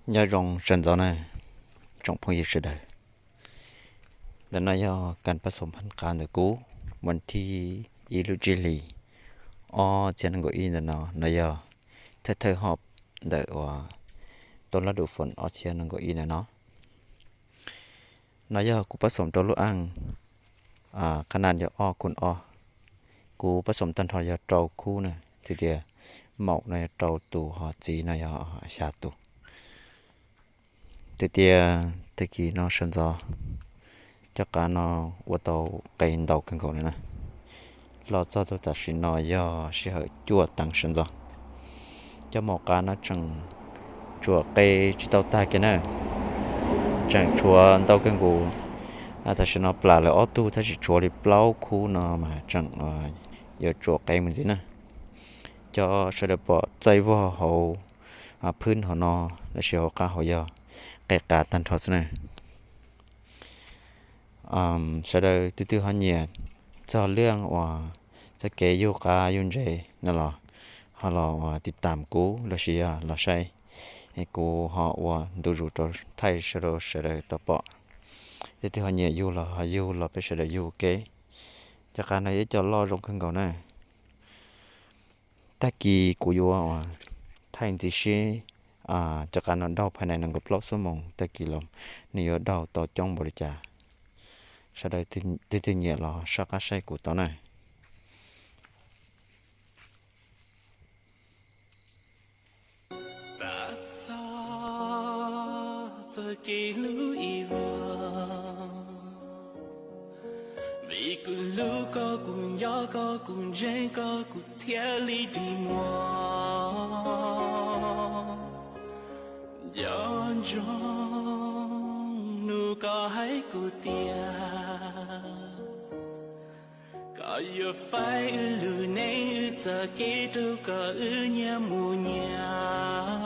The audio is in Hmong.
Nyob zoo sawv ntxov na, tsoom phooj ywg sawv daws. Ntawm no yog kas pab xoom phab qav ntawm kuv, vas thib ib lub tsib hlis ob txhiab nees nkaum ib ntawm no, no yog thawj thawj hom ntawm uas tau lab dum foom ob txhiab nees nkaum ib ntawm no. No yog kuv pab xoom rau lub aj, qhab naj yog ob khub ob. Kuv pab xoom tag nrho yog rau khub na, tias maum no yog rau tus, ho txiv no yog xya tus. Tias tias tag kis no sawv ntxov, cov qav no ua tau qe ntau kawg nkaus li na. Los txog rau tam sim no yog sij hawm cuaj teev sawv ntxov. Cov maum qav no tseem tsuam qe tsis tau tag kiag na, tseem tshuav ntau kawg nkaus. Tam sim no plam lawm ob tug tab sis tshuav li plaub khub no mas tseem yuav tsuam qe mus ntxiv na. Cov sawv daws pom txaij vog hauv phwb hauv no lossis hauv qab hauv yog qe qav tag nrho xwb na. Sawv daws tus twg ho nyiam txog lub uas txoj kev yug qav yug ntses no los ho los ua tiv tam kuv lossis yog los saib, kuv ho ua ntu zus rau thaij rau sawv daws tau pom. Tus twg ho nyiam yug los ho yug los peb sawv daws yug ua ke. Cov qav no yog ib co loj zoo kawg nkaus na. Tag kis kuv yuav ua thaij ntxiv seb cov qav no daug phaj nais nees nkaum plaub xuab moos tag kis los nws yuav daug tau coob npaum li cas. Sawv daws twg twg nyiam los soj qab saib kuv tau na. Xav txog txoj kev hlub ib vuag, vim kuv hlub koj, kuv nco koj, kuv ntseeg koj, kuv thiaj li dig muag. Nco ntsoov hnub koj hais kuv tias, koj yuav faib wb lub neej, wb txoj kev rau koj wb nyias mus nyias.